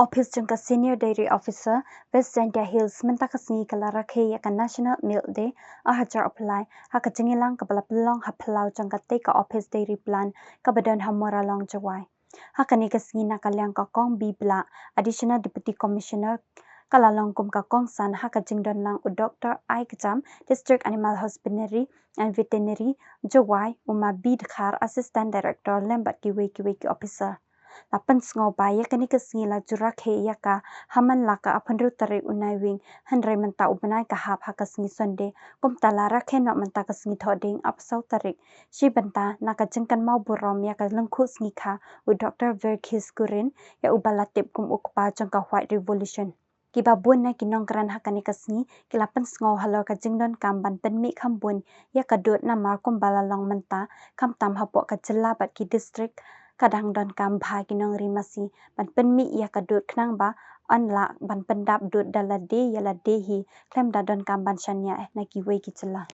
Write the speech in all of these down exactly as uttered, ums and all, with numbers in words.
Ophis jong ka Senior Dairy Officer, West Jaintia Hills, mynta ka sngi ka la rakhe ïa ka National Milk Day, ar hajar arphew lai, ha ka jingïalang kaba la pynlong ha phyllaw jong katei ka ophis Dairy Plant, kaba don ha Mooralong, Jowai. Ha kane ka sngi na ka liang ka Kong B Blah, Additional Deputy Commissioner, ka la long kum ka kongsan ha ka jingdon lang u Doktor I Kjam, District Animal Husbandry and Veterinary, Jowai, u Ma B Dkhar, Assistant Director, lem bad kiwei kiwei ki officer. La pynsngew ba ïa kane ka sngi la ju rakhe ïa ka ha man la ka arphew hynriew tarik u Naiwieng, hynrei mynta u bnai ka hap ha ka sngi Sunday, kumta la rakhe noh mynta ka sngi Thohdieng arphew saw tarik. Shi bynta na ka jingkynmaw burom ïa ka lyngkhuh sngi kha u Doktor Verghese Kurien, ïa uba la tip kum u kpa jong ka White Revolution. Kiba bun na ki nongkren ha kane ka sngi ki la pynsngew halor ka jingdonkam ban pynmih kham bun ïa ka dud, namar kumba la long mynta, khamtam hapoh ka jylla bad ki district, ka dang donkam bha ki nongri masi ban pynmih ïa ka dud khnang ba yn lah ban pyndap dud da lade ïa lade hi, khlem da donkam ban shaniah na kiwei ki jylla.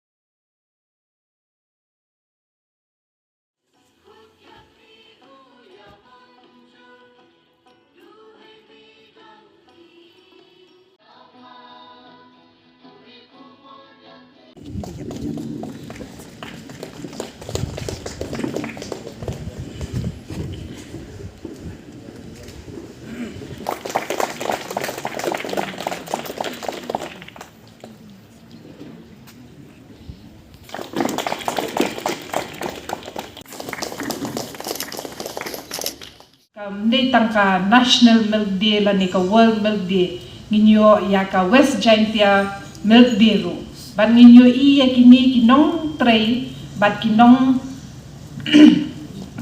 Kam dei tang ka National Milk Day lane ka World Milk Day, ngin ïoh ïa ka West Jaintia Milk Day ruh. Bad ngin ïohi ïa kine ki nongtrei bad ki nong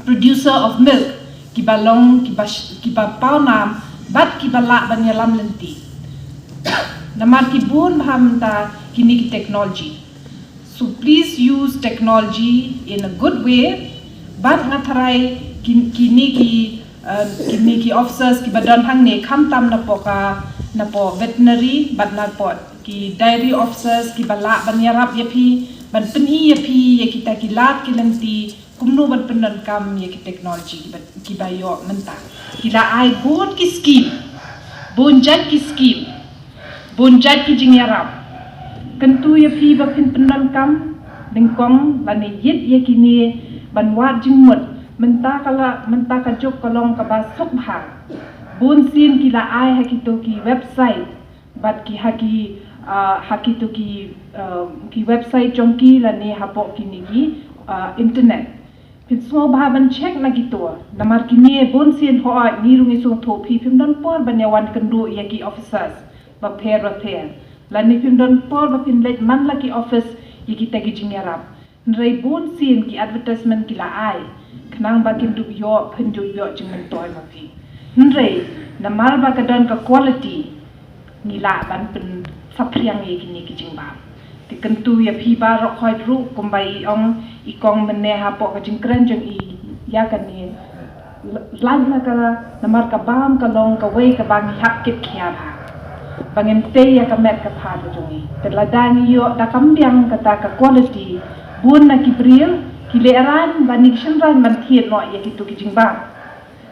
producer of milk, kiba long, kiba sh-, kiba paw nam bad kiba lah ban ïalam lynti. Namar ki bun bha mynta kine ki technology. So please use technology in a good way. Bad nga tharai kin-, kine ki, uh, kine ki officers kiba don hangne, khamtam napoh ka, napoh veterinary bad napoh ki dairy officers, kiba lah ban ïarap ïa phi, ban pyni ïa phi ïa kita ki lad ki lynti, kumno ban pyndonkam ïa ki technology kiba, kiba ïoh mynta. Ki la ai bun ki scheme, bun jait ki scheme, bun jait ki jingïarap. Kyntu ïa phi ba phin pyndonkam nyngkong lane ïit ïa kine ban wad jingmut. Mynta ka la, mynta ka juk ka long kaba suk bha. Bun sien ki la ai ha kito ki website, bad ki ha ki, ah, ha kito ki, ah, ki website jong ki lane hapoh kine ki, ah, internet. Phin sngewbha ban check na kito, namar kine bun sien, hooid, ngi ruh ngi sngewthuh phi phim don por ban ïa wan kynduh ïa ki officers bapher bapher, lane phim don por ba phin leit man la ki office ïa kita ki jingïarap. Hynrei bun sien ki advertisement ki la ai khnang ba kin dup ïoh, phin dup ïoh jingmyntoi ma phi. Hynrei namar ba ka don ka quality, ngi lah ban pynsaphriang ïa kine ki jingbam. Te kyntu ïa phi baroh khoit ruh, kumba i ong i kong mynne hapoh ka jingkren jong i ïa kane, lait na ka, namar ka bam ka long kawei kaba ngi hap kit khia bha, ba ngin tei ïa ka met ka phad ka jong ngi. Te lada ngi ïoh da kam biang kata ka quality, bun na ki briew ki lehraiñ lane ki shynraiñ ban thied noh ïa kito ki jingbam.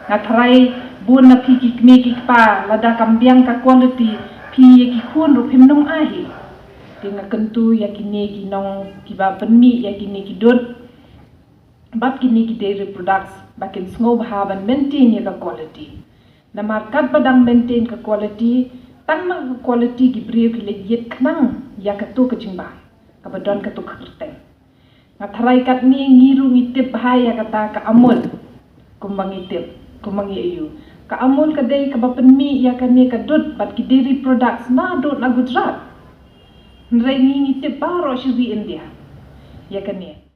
Nga tharai bun na phi ki kmie ki kpa, lada kam biang ka quality, phi ïa ki khun ruh phim nang ai hi. Te nga kyntu ïa kine ki nong kiba pynmih ïa kine ki dud bad kine ki dairy products ba kin sngewbha ban maintain ïa ka quality. Namar katba dang maintain ka quality, tang na ka quality ki briew ki leit ïit khnang ïa kato ka jingbam kaba don kato ka kyrteng. Nga tharai katne ngi ruh ngi tip bha ïa kata ka Amul, kumba ngi tip, kumba ngi ïohi. Ka Amul ka dei kaba pynmih ïa kane ka dud bad ki dairy products naduh na Gujarat. Hynrei ngi ngi tip baroh shi ri India ïa kane.